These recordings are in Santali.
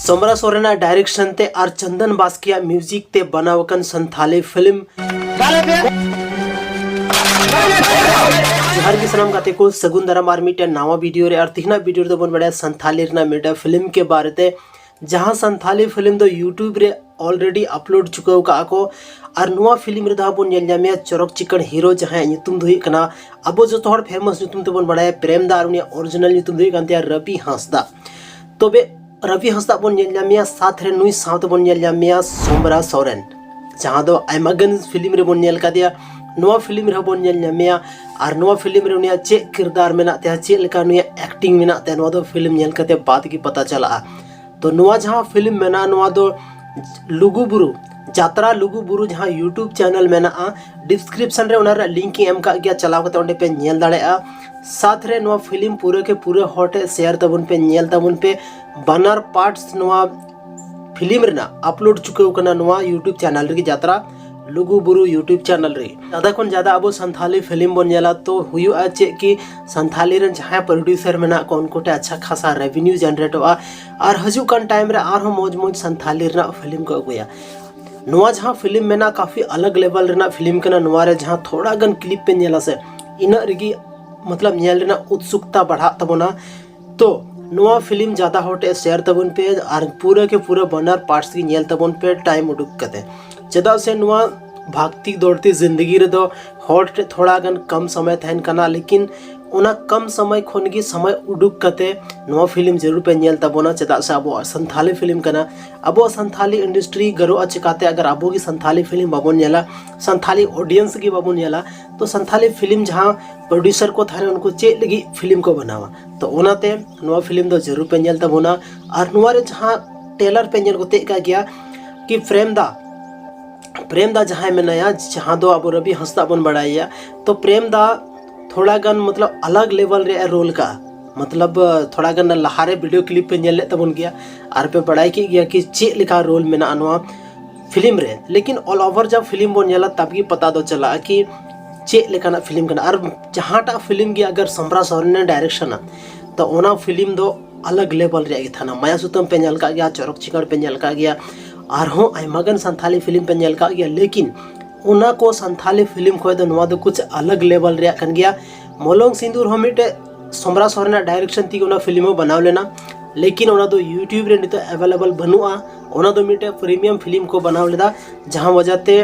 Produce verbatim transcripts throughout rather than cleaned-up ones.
ᱥᱚᱢᱨᱟ ᱥᱚᱨᱮᱱᱟᱜ ᱰᱟᱭᱨᱮᱠᱥᱚᱱ ᱛᱮ ᱟᱨ ᱪᱚᱱᱫᱚᱱ ᱵᱟᱥᱠᱮᱭᱟᱜ ᱢᱤᱣᱡᱤᱠ ᱛᱮ ᱵᱮᱱᱟᱣ ᱟᱠᱟᱱ ᱥᱟᱱᱛᱷᱟᱞᱤ ᱯᱷᱤᱞᱢ᱾ ᱡᱚᱦᱟᱨ ᱜᱮ ᱥᱟᱱᱟᱢ ᱜᱟᱛᱮ ᱠᱚ, ᱥᱟᱹᱜᱩᱱ ᱫᱟᱨᱟᱢ ᱟᱨ ᱢᱤᱫᱴᱮᱱ ᱱᱟᱣᱟ ᱵᱷᱤᱰᱤᱭᱳ ᱨᱮ᱾ ᱟᱨ ᱛᱤᱦᱤᱧᱟᱜ ᱵᱷᱤᱰᱤᱭᱳ ᱨᱮᱫᱚ ᱵᱚᱱ ᱵᱟᱲᱟᱭᱟ ᱥᱟᱱᱛᱷᱟᱞᱤ ᱨᱮᱱᱟᱜ ᱢᱤᱫᱴᱮᱱ ᱯᱷᱤᱞᱢ ᱠᱮ ᱵᱟᱨᱮ ᱛᱮ, ᱡᱟᱦᱟᱸ ᱥᱟᱱᱛᱷᱟᱞᱤ ᱯᱷᱤᱞᱢ ᱫᱚ YouTube ᱨᱮ already upload ᱪᱩᱠᱟᱹᱣ ᱠᱟᱜᱼᱟ ᱠᱚ᱾ ᱟᱨ ᱱᱚᱣᱟ ᱯᱷᱤᱞᱢ ᱨᱮᱫᱚ ᱦᱟᱸᱜ ᱵᱚᱱ ᱧᱮᱞ ᱧᱟᱢᱮᱭᱟ ᱪᱚᱨᱚᱠ ᱪᱤᱠᱟᱹᱲ ᱦᱤᱨᱳ, ᱡᱟᱦᱟᱸᱭᱟᱜ ᱧᱩᱛᱩᱢ ᱫᱚ ᱦᱩᱭᱩᱜ ᱠᱟᱱᱟ, ᱟᱵᱚ ᱡᱚᱛᱚ ᱦᱚᱲ ᱯᱷᱮᱢᱟᱥ ᱧᱩᱛᱩᱢ ᱛᱮᱵᱚᱱ ᱵᱟᱲᱟᱭᱟ ᱯᱨᱮᱢ ᱫᱟ, ᱟᱨ ᱩᱱᱤᱭᱟᱜ ᱚᱨᱤᱡᱤᱱᱟᱞ ᱧᱩᱛᱩᱢ ᱫᱚ ᱦᱩᱭᱩᱜ ᱠᱟᱱ ᱛᱟᱭᱟ ᱨᱚᱵᱤ ᱦᱟᱸᱥᱫᱟ᱾ ᱛᱚᱵᱮ ᱨᱚᱵᱤ ᱦᱟᱸᱥᱫᱟ ᱵᱚᱱ ᱧᱮᱞ ᱧᱟᱢᱮᱭᱟ, ᱥᱟᱛ ᱨᱮ ᱱᱩᱭ ᱥᱟᱶᱛᱮ ᱵᱚᱱ ᱧᱮᱞ ᱧᱟᱢᱮᱭᱟ ᱥᱚᱢᱨᱟ ᱥᱚᱨᱮᱱ, ᱡᱟᱦᱟᱸ ᱫᱚ ᱟᱭᱢᱟ ᱜᱟᱱ ᱯᱷᱤᱞᱢ ᱨᱮᱵᱚᱱ ᱧᱮᱞ ᱠᱟᱫᱮᱭᱟ᱾ ᱱᱚᱣᱟ ᱯᱷᱤᱞᱢ ᱨᱮᱦᱚᱸ ᱵᱚᱱ ᱧᱮᱞ ᱧᱟᱢᱮᱭᱟ᱾ ᱟᱨ ᱱᱚᱣᱟ ᱯᱷᱤᱞᱢ ᱨᱮ ᱩᱱᱤᱭᱟᱜ ᱪᱮᱫ ᱠᱤᱨᱫᱟᱨ ᱢᱮᱱᱟᱜ ᱛᱟᱭᱟ, ᱪᱮᱫ ᱞᱮᱠᱟ ᱱᱩᱭᱟᱜ ᱮᱠᱴᱤᱝ ᱢᱮᱱᱟᱜ ᱛᱟᱭᱟ, ᱱᱚᱣᱟ ᱫᱚ ᱯᱷᱤᱞᱢ ᱧᱮᱞ ᱠᱟᱛᱮ ᱵᱟᱫ ᱜᱮ ᱯᱟᱛᱟ ᱪᱟᱞᱟᱜᱼᱟ᱾ ᱛᱚ ᱱᱚᱣᱟ ᱡᱟᱦᱟᱸ ᱯᱷᱤᱞᱢ ᱢᱮᱱᱟᱜᱼᱟ, ᱱᱚᱣᱟ ᱫᱚ ᱞᱩᱜᱩ ᱵᱩᱨᱩ, ᱡᱟᱛᱨᱟ ᱞᱩᱜᱩ ᱵᱩᱨᱩ, ᱡᱟᱦᱟᱸ YouTube ᱪᱮᱱᱮᱞ ᱢᱮᱱᱟᱜᱼᱟ, ᱰᱤᱥᱠᱨᱤᱯᱥᱚᱱ ᱨᱮ ᱚᱱᱟ ᱨᱮᱭᱟᱜ ᱞᱤᱝᱠ ᱤᱧ ᱮᱢ ᱠᱟᱜ ᱜᱮᱭᱟ, ᱪᱟᱞᱟᱣ ᱠᱟᱛᱮ ᱚᱸᱰᱮ ᱯᱮ ᱧᱮᱞ ᱫᱟᱲᱮᱭᱟᱜᱼᱟ᱾ ᱥᱟᱛ ᱨᱮ ᱱᱚᱣᱟ ᱯᱷᱤᱞᱢ ᱯᱩᱨᱟᱹ ᱠᱮ ᱯᱩᱨᱟᱹ ᱦᱚᱲ ᱴᱷᱮᱱ ᱥᱮᱭᱟᱨ ᱛᱟᱵᱚᱱ ᱯᱮ, ᱧᱮᱞ ᱛᱟᱵᱚᱱ ᱯᱮ᱾ ᱵᱟᱱᱟᱨ ᱯᱟᱨᱴᱥ ᱱᱚᱣᱟ ᱯᱷᱤᱞᱢ ᱨᱮᱱᱟᱜ ᱟᱯᱞᱳᱰ ᱪᱩᱠᱟᱹᱣ ᱠᱟᱱᱟ ᱱᱚᱣᱟ YouTube ᱪᱮᱱᱮᱞ ᱨᱮᱜᱮ, ᱡᱟᱛᱨᱟ ᱞᱩᱜᱩ ᱵᱩᱨᱩ YouTube ᱪᱮᱱᱮᱞ ᱨᱮ᱾ ᱡᱟᱫᱟ ᱠᱷᱚᱱ ᱡᱟᱫᱟ ᱟᱵᱚ ᱥᱟᱱᱛᱷᱟᱞᱤ ᱯᱷᱤᱞᱢ ᱵᱚᱱ ᱧᱮᱞᱟ, ᱛᱚ ᱦᱩᱭᱩᱜᱼᱟ ᱪᱮᱫ ᱠᱤ ᱥᱟᱱᱛᱷᱟᱞᱤ ᱨᱮᱱ ᱡᱟᱦᱟᱸᱭ ᱯᱨᱚᱰᱭᱩᱥᱟᱨ ᱢᱮᱱᱟᱜ ᱠᱚ, ᱩᱱᱠᱩ ᱴᱷᱮᱱ ᱟᱪᱪᱷᱟ ᱠᱷᱟᱥᱟ ᱨᱮᱵᱷᱮᱱᱤᱭᱩ ᱡᱮᱱᱟᱨᱮᱴᱚᱜᱼᱟ᱾ ᱟᱨ ᱦᱤᱡᱩᱜ ᱠᱟᱱ ᱴᱟᱭᱤᱢ ᱨᱮ ᱟᱨᱦᱚᱸ ᱢᱚᱡᱽ ᱢᱚᱡᱽ ᱥᱟᱱᱛᱷᱟᱞᱤ ᱨᱮᱱᱟᱜ ᱯᱷᱤᱞᱢ ᱠᱚ ᱟᱹᱜᱩᱭᱟ᱾ ᱱᱚᱣᱟ ᱡᱟᱦᱟᱸ ᱯᱷᱤᱞᱢ ᱢᱮᱱᱟᱜᱼᱟ, ᱠᱟᱯᱷᱤ ᱟᱞᱟᱜᱽ ᱞᱮᱵᱮᱞ ᱨᱮᱱᱟᱜ ᱯᱷᱤᱞᱢ ᱠᱟᱱᱟ᱾ ᱱᱚᱣᱟ ᱨᱮ ᱡᱟᱦᱟᱸ ᱛᱷᱚᱲᱟ ᱜᱟᱱ ᱠᱞᱤᱯ ᱯᱮ ᱧᱮᱞᱟ ᱥᱮ, ᱤᱱᱟᱹᱜ ᱨᱮᱜᱮ ᱢᱚᱛᱞᱚᱵ ᱧᱮᱞ ᱨᱮᱱᱟᱜ ᱩᱛᱥᱩᱠᱛᱟ ᱵᱟᱲᱦᱟᱜ ᱛᱟᱵᱚᱱᱟ᱾ ᱛᱚ ᱱᱚᱣᱟ ᱯᱷᱤᱞᱢ ᱡᱟᱫᱟ ᱦᱚᱲ ᱴᱷᱮᱱ ᱥᱮᱭᱟᱨ ᱛᱟᱵᱚᱱ ᱯᱮ, ᱟᱨ ᱯᱩᱨᱟᱹ ᱠᱮ ᱯᱩᱨᱟᱹ ᱵᱟᱱᱟᱨ ᱯᱟᱨᱴᱥ ᱜᱮ ᱧᱮᱞ ᱛᱟᱵᱚᱱ ᱯᱮ ᱴᱟᱭᱤᱢ ᱩᱰᱩᱠ ᱠᱟᱛᱮ᱾ ᱪᱮᱫᱟᱜ ᱥᱮ ᱱᱚᱣᱟ ᱵᱷᱟᱜᱽᱛᱤ ᱫᱚᱲᱛᱤ ᱡᱤᱱᱫᱮᱜᱤ ᱨᱮᱫᱚ ᱦᱚᱲ ᱴᱷᱮᱱ ᱛᱷᱚᱲᱟ ᱜᱟᱱ ᱠᱚᱢ ᱥᱚᱢᱚᱭ ᱛᱟᱦᱮᱱ ᱠᱟᱱᱟ, ᱞᱮᱠᱤᱱ ᱚᱱᱟ ᱠᱚᱢ ᱥᱚᱢᱚᱭ ᱠᱷᱚᱱ ᱜᱮ ᱥᱚᱢᱚᱭ ᱩᱰᱩᱠ ᱠᱟᱛᱮ ᱱᱚᱣᱟ ᱯᱷᱤᱞᱢ ᱡᱟᱹᱨᱩᱲ ᱯᱮ ᱧᱮᱞ ᱛᱟᱵᱚᱱᱟ᱾ ᱪᱮᱫᱟᱜ ᱥᱮ ᱟᱵᱚᱣᱟᱜ ᱥᱟᱱᱛᱷᱟᱞᱤ ᱯᱷᱤᱞᱢ ᱠᱟᱱᱟ, ᱟᱵᱚᱣᱟᱜ ᱥᱟᱱᱛᱷᱟᱞᱤ ᱤᱱᱰᱟᱥᱴᱨᱤ ᱜᱟᱨᱚᱜᱼᱟ ᱪᱤᱠᱟᱛᱮ ᱟᱜᱟᱨ ᱟᱵᱚ ᱜᱮ ᱥᱟᱱᱛᱷᱟᱞᱤ ᱯᱷᱤᱞᱢ ᱵᱟᱵᱚᱱ ᱧᱮᱞᱟ, ᱥᱟᱱᱛᱷᱟᱞᱤ ᱚᱰᱤᱭᱮᱱᱥ ᱜᱮ ᱵᱟᱵᱚᱱ ᱧᱮᱞᱟ, ᱛᱚ ᱥᱟᱱᱛᱷᱟᱞᱤ ᱯᱷᱤᱞᱢ ᱡᱟᱦᱟᱸ ᱯᱨᱚᱰᱭᱩᱥᱟᱨ ᱠᱚ ᱛᱟᱦᱮᱱᱟ, ᱩᱱᱠᱩ ᱪᱮᱫ ᱞᱟᱹᱜᱤᱫ ᱯᱷᱤᱞᱢ ᱠᱚ ᱵᱮᱱᱟᱣᱟ? ᱛᱚ ᱚᱱᱟᱛᱮ ᱱᱚᱣᱟ ᱯᱷᱤᱞᱢ ᱫᱚ ᱡᱟᱹᱨᱩᱲ ᱯᱮ ᱧᱮᱞ ᱛᱟᱵᱚᱱᱟ᱾ ᱟᱨ ᱱᱚᱣᱟ ᱨᱮ ᱡᱟᱦᱟᱸ ᱴᱨᱮᱞᱟᱨ ᱯᱮ ᱧᱮᱞ ᱜᱚᱛᱮᱜ ᱠᱟᱜ ᱜᱮᱭᱟ ᱠᱤ ᱯᱨᱮᱢ ᱫᱟ, ᱯᱨᱮᱢ ᱫᱟ ᱡᱟᱦᱟᱸᱭ ᱢᱮᱱᱟᱭᱟ, ᱡᱟᱦᱟᱸ ᱫᱚ ᱟᱵᱚ ᱨᱚᱵᱤ ᱦᱟᱸᱥᱫᱟ ᱵᱚᱱ ᱵᱟᱲᱟᱭᱮᱭᱟ, ᱛᱚ ᱯᱨᱮᱢ ᱫᱟ ᱛᱷᱚᱲᱟ ᱜᱟᱱ ᱢᱚᱛᱞᱚᱵ ᱟᱞᱟᱜᱽ ᱞᱮᱵᱮᱞ ᱨᱮᱭᱟᱜ ᱨᱳᱞ ᱠᱟᱜᱼᱟ᱾ ᱢᱚᱛᱞᱚᱵ ᱛᱷᱚᱲᱟ ᱜᱟᱱ ᱞᱟᱦᱟᱨᱮ ᱵᱷᱤᱰᱤᱭᱳ ᱠᱞᱤᱯ ᱯᱮ ᱧᱮᱞ ᱞᱮᱫ ᱛᱟᱵᱚᱱ ᱜᱮᱭᱟ ᱟᱨ ᱯᱮ ᱵᱟᱲᱟᱭ ᱠᱮᱫ ᱜᱮᱭᱟ ᱠᱤ ᱪᱮᱫ ᱞᱮᱠᱟ ᱨᱳᱞ ᱢᱮᱱᱟᱜᱼᱟ ᱱᱚᱣᱟ ᱯᱷᱤᱞᱢ ᱨᱮ᱾ ᱞᱮᱠᱤᱱ ᱚᱞ ᱳᱵᱷᱟᱨ ᱡᱟ ᱯᱷᱤᱞᱢ ᱵᱚᱱ ᱧᱮᱞᱟ, ᱛᱟᱵ ᱜᱮ ᱯᱟᱛᱟ ᱫᱚ ᱪᱟᱞᱟᱜᱼᱟ ᱠᱤ ᱪᱮᱫ ᱞᱮᱠᱟᱱᱟᱜ ᱯᱷᱤᱞᱢ ᱠᱟᱱᱟ᱾ ᱟᱨ ᱡᱟᱦᱟᱸᱴᱟᱜ ᱯᱷᱤᱞᱢ ᱜᱮ ᱟᱜᱟᱨ ᱥᱚᱢᱨᱟ ᱥᱚᱨᱮᱱ ᱮ ᱰᱟᱭᱨᱮᱠᱥᱚᱱᱟ, ᱛᱚ ᱚᱱᱟ ᱯᱷᱤᱞᱢ ᱫᱚ ᱟᱞᱟᱜᱽ ᱞᱮᱵᱮᱞ ᱨᱮᱭᱟᱜ ᱜᱮ ᱛᱟᱦᱮᱱᱟ᱾ ᱢᱟᱭᱟ ᱥᱩᱛᱟᱹᱢ ᱯᱮ ᱧᱮᱞ ᱠᱟᱜ ᱜᱮᱭᱟ, ᱪᱚᱨᱚᱠ ᱪᱤᱠᱟᱹᱲ ᱯᱮ ᱧᱮᱞ ᱠᱟᱜ ᱜᱮᱭᱟ, ᱟᱨᱦᱚᱸ ᱟᱭᱢᱟ ᱜᱟᱱ ᱥᱟᱱᱛᱷᱟᱞᱤ ᱯᱷᱤᱞᱢ ᱯᱮ ᱧᱮᱞ ᱠᱟᱜ ᱜᱮᱭᱟ, ᱞᱮᱠᱤᱱ ᱚᱱᱟ ᱠᱚ ᱥᱟᱱᱛᱷᱟᱞᱤ ᱯᱷᱤᱞᱢ ᱠᱷᱚᱱ ᱫᱚ ᱱᱚᱣᱟ ᱫᱚ ᱠᱩᱪ ᱟᱞᱟᱜᱽ ᱞᱮᱵᱮᱞ ᱨᱮᱭᱟᱜ ᱠᱟᱱ ᱜᱮᱭᱟ᱾ ᱢᱚᱞᱚᱝ ᱥᱤᱸᱫᱩᱨ ᱦᱚᱸ ᱢᱤᱫᱴᱮᱡ ᱥᱚᱢᱨᱟ ᱥᱚᱨᱮᱱᱟᱜ ᱰᱟᱭᱨᱮᱠᱥᱚᱱ ᱛᱮᱜᱮ ᱚᱱᱟ ᱯᱷᱤᱞᱢ ᱦᱚᱸ ᱵᱮᱱᱟᱣ ᱞᱮᱱᱟ, ᱞᱮᱠᱤᱱ ᱚᱱᱟ ᱫᱚ YouTube ᱨᱮ ᱱᱤᱛᱚᱜ ᱮᱵᱮᱞᱮᱵᱮᱞ ᱵᱟᱹᱱᱩᱜᱼᱟ᱾ ᱚᱱᱟ ᱫᱚ ᱢᱤᱫᱴᱮᱡ ᱯᱨᱤᱢᱤᱭᱟᱢ ᱯᱷᱤᱞᱢ ᱠᱚ ᱵᱮᱱᱟᱣ ᱞᱮᱫᱟ, ᱡᱟᱦᱟᱸ ᱣᱟᱡᱟᱛᱮ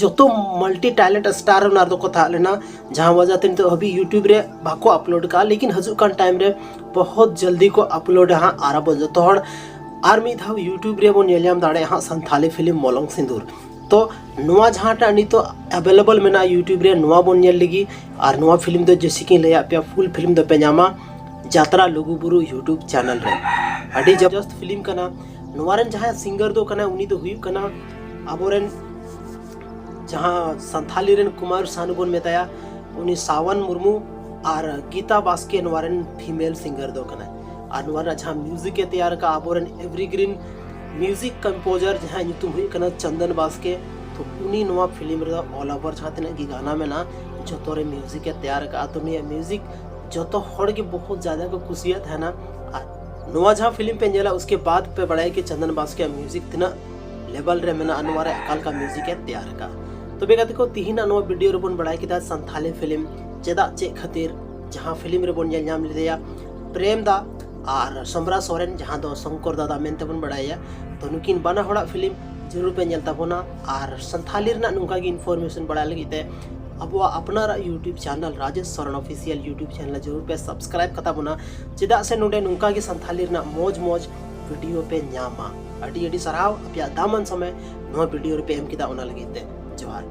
ᱡᱚᱛᱚ ᱢᱟᱞᱴᱤ ᱴᱮᱞᱮᱱᱴ ᱥᱴᱟᱨ ᱚᱱᱟ ᱨᱮᱫᱚ ᱠᱚ ᱛᱟᱦᱮᱸ ᱞᱮᱱᱟ, ᱡᱟᱦᱟᱸ ᱣᱟᱡᱟᱛᱮ ᱱᱤᱛᱚᱜ ᱦᱟᱹᱵᱤᱡ YouTube ᱨᱮ ᱵᱟᱠᱚ ᱟᱯᱞᱳᱰ ᱠᱟᱜᱼᱟ, ᱞᱮᱠᱤᱱ ᱦᱤᱡᱩᱜ ᱠᱟᱱ ᱴᱟᱭᱤᱢ ᱨᱮ ᱵᱚᱦᱚᱛ ᱡᱚᱞᱫᱤ ᱠᱚ ᱟᱯᱞᱳᱰᱟ ᱦᱟᱸᱜ᱾ ᱟᱨ ᱟᱵᱚ ᱡᱚᱛᱚ ᱦᱚᱲ ᱟᱨ ᱢᱤᱫ ᱫᱷᱟᱣ YouTube ᱨᱮᱵᱚᱱ ᱧᱮᱞ ᱧᱟᱢ ᱫᱟᱲᱮᱭᱟᱜᱼᱟ ᱦᱟᱸᱜ ᱥᱟᱱᱛᱷᱟᱞᱤ ᱯᱷᱤᱞᱢ ᱢᱚᱞᱚᱝ ᱥᱤᱸᱫᱩᱨ᱾ ᱛᱚ ᱱᱚᱣᱟ ᱡᱟᱦᱟᱸᱴᱟᱜ ᱱᱤᱛᱚᱜ ᱮᱵᱮᱞᱮᱵᱮᱞ ᱢᱮᱱᱟᱜᱼᱟ YouTube ᱨᱮ, ᱱᱚᱣᱟ ᱵᱚᱱ ᱧᱮᱞ ᱞᱟᱹᱜᱤᱫ᱾ ᱟᱨ ᱱᱚᱣᱟ ᱯᱷᱤᱞᱢ ᱫᱚ ᱡᱮᱭᱥᱮ ᱠᱤᱧ ᱞᱟᱹᱭᱟᱫ ᱯᱮᱭᱟ, ᱯᱷᱩᱞ ᱯᱷᱤᱞᱢ ᱫᱚᱯᱮ ᱧᱟᱢᱟ ᱡᱟᱛᱨᱟ ᱞᱩᱜᱩᱵᱩᱨᱩ YouTube ᱪᱮᱱᱮᱞ ᱨᱮ᱾ ᱟᱹᱰᱤ ᱡᱚᱵᱚᱨᱫᱚᱥᱛ ᱯᱷᱤᱞᱢ ᱠᱟᱱᱟ᱾ ᱱᱚᱣᱟ ᱨᱮᱱ ᱡᱟᱦᱟᱸᱭ ᱥᱤᱝᱜᱟᱨ ᱫᱚ ᱠᱟᱱᱟ, ᱩᱱᱤ ᱫᱚ ᱦᱩᱭᱩᱜ ᱠᱟᱱᱟ ᱟᱵᱚᱨᱮᱱ ᱡᱟᱦᱟᱸ ᱥᱟᱱᱛᱷᱟᱞᱤ ᱨᱮᱱ ᱠᱩᱢᱟᱨ ᱥᱟᱱᱩ ᱵᱚᱱ ᱢᱮᱛᱟᱭᱟ, ᱩᱱᱤ ᱥᱟᱣᱟᱱ ᱢᱩᱨᱢᱩ ᱟᱨ ᱜᱤᱛᱟ ᱵᱟᱥᱠᱮ ᱱᱚᱣᱟ ᱨᱮᱱ ᱯᱷᱤᱢᱮᱞ ᱥᱤᱝᱜᱟᱨ ᱫᱚ ᱠᱟᱱᱟᱭ᱾ ᱟᱨ ᱱᱚᱣᱟ ᱨᱮᱱᱟᱜ ᱡᱟᱦᱟᱸ ᱢᱤᱣᱡᱤᱠ ᱮ ᱛᱮᱭᱟᱨ ᱠᱟᱜᱼᱟ ᱟᱵᱚᱨᱮᱱ ᱮᱵᱷᱨᱤᱜᱨᱤᱱ ᱢᱤᱣᱡᱤᱠ ᱠᱚᱢᱯᱳᱡᱟᱨ, ᱡᱟᱦᱟᱸᱭ ᱧᱩᱛᱩᱢ ᱦᱩᱭᱩᱜ ᱠᱟᱱᱟ ᱪᱚᱱᱫᱚᱱ ᱵᱟᱥᱠᱮ᱾ ᱛᱚ ᱩᱱᱤ ᱱᱚᱣᱟ ᱯᱷᱤᱞᱢ ᱨᱮᱫᱚ ᱚᱞ ᱳᱵᱷᱟᱨ ᱡᱟᱦᱟᱸ ᱛᱤᱱᱟᱹᱜ ᱜᱮ ᱜᱟᱱᱟ ᱢᱮᱱᱟᱜᱼᱟ, ᱡᱚᱛᱚ ᱨᱮ ᱢᱤᱣᱡᱤᱠ ᱮ ᱛᱮᱭᱟᱨ ᱠᱟᱜᱼᱟ᱾ ᱛᱚ ᱱᱤᱭᱟᱹ ᱢᱤᱣᱡᱤᱠ ᱡᱚᱛᱚ ᱦᱚᱲ ᱜᱮ ᱵᱚᱦᱩᱛ ᱡᱟᱫᱟ ᱠᱚ ᱠᱩᱥᱤᱭᱟᱜ ᱛᱟᱦᱮᱱᱟ᱾ ᱟᱨ ᱱᱚᱣᱟ ᱡᱟᱦᱟᱸ ᱯᱷᱤᱞᱢ ᱯᱮ ᱧᱮᱞᱟ, ᱩᱥᱠᱮ ᱵᱟᱫ ᱯᱮ ᱵᱟᱲᱟᱭᱟ ᱠᱤ ᱪᱚᱱᱫᱚᱱ ᱵᱟᱥᱠᱮᱭᱟᱜ ᱢᱤᱣᱡᱤᱠ ᱛᱤᱱᱟᱹᱜ ᱞᱮᱵᱮᱞ ᱨᱮ ᱢᱮᱱᱟᱜᱼᱟ, ᱱᱚᱣᱟ ᱨᱮ ᱚᱠᱟ ᱞᱮᱠᱟ ᱢᱤᱣᱡᱤᱠ ᱮ ᱛᱮᱭᱟᱨ ᱟᱠᱟᱫᱼᱟ᱾ ᱛᱚᱵᱮ ᱜᱟᱛᱮ ᱠᱚ, ᱛᱤᱦᱤᱧᱟᱜ ᱱᱚᱣᱟ ᱵᱷᱤᱰᱤᱭᱳ ᱨᱮᱵᱚᱱ ᱵᱟᱲᱟᱭ ᱠᱮᱫᱟ ᱥᱟᱱᱛᱷᱟᱞᱤ ᱯᱷᱤᱞᱢ ᱪᱮᱫᱟᱜ ᱪᱮᱫ ᱠᱷᱟᱹᱛᱤᱨ ᱡᱟᱦᱟᱸ ᱯᱷᱤᱞᱢ ᱨᱮᱵᱚᱱ ᱧᱮᱞ ᱧᱟᱢ ᱞᱮᱫᱮᱭᱟ ᱯᱨᱮᱢ ᱫᱟ ᱟᱨ ᱥᱚᱢᱨᱟ ᱥᱚᱨᱮᱱ, ᱡᱟᱦᱟᱸ ᱫᱚ ᱥᱚᱝᱠᱚᱨ ᱫᱟᱫᱟ ᱢᱮᱱᱛᱮ ᱵᱚᱱ ᱵᱟᱲᱟᱭᱟ᱾ ᱛᱚ ᱱᱩᱠᱤᱱ ᱵᱟᱱᱟ ᱦᱚᱲᱟᱜ ᱯᱷᱤᱞᱢ ᱡᱟᱹᱨᱩᱲ ᱯᱮ ᱧᱮᱞ ᱛᱟᱵᱚᱱᱟ᱾ ᱟᱨ ᱥᱟᱱᱛᱷᱟᱞᱤ ᱨᱮᱱᱟᱜ ᱱᱚᱝᱠᱟ ᱜᱮ ᱤᱱᱯᱷᱚᱨᱢᱮᱥᱚᱱ ᱵᱟᱲᱟᱭ ᱞᱟᱹᱜᱤᱫ ᱛᱮ ᱟᱵᱚᱣᱟᱜ ᱟᱯᱱᱟᱨᱟᱜ YouTube channel Rajesh Soren official YouTube channel ᱡᱟᱹᱨᱩᱲ ᱯᱮ ᱥᱟᱵᱥᱠᱨᱟᱭᱤᱵ ᱠᱟᱛᱟ ᱵᱚᱱᱟ, ᱪᱮᱫᱟᱜ ᱥᱮ ᱱᱚᱰᱮ ᱱᱚᱝᱠᱟ ᱜᱮ ᱥᱟᱱᱛᱷᱟᱞᱤ ᱨᱮᱱᱟᱜ ᱢᱚᱡᱽ ᱢᱚᱡᱽ ᱵᱷᱤᱰᱤᱭᱳ ᱯᱮ ᱧᱟᱢᱟ᱾ ᱟᱹᱰᱤ ᱟᱹᱰᱤ ᱥᱟᱨᱦᱟᱣ ᱟᱯᱮᱭᱟᱜ ᱫᱟᱢᱟᱱ ᱥᱚᱢᱚᱭ ᱱᱚᱣᱟ ᱵᱷᱤᱰᱤᱭᱳ ᱨᱮᱯᱮ ᱮᱢ ᱠᱮᱫᱟ, ᱚᱱᱟ ᱞᱟᱹᱜᱤᱫ ᱛᱮ ᱡᱚᱦᱟᱨ᱾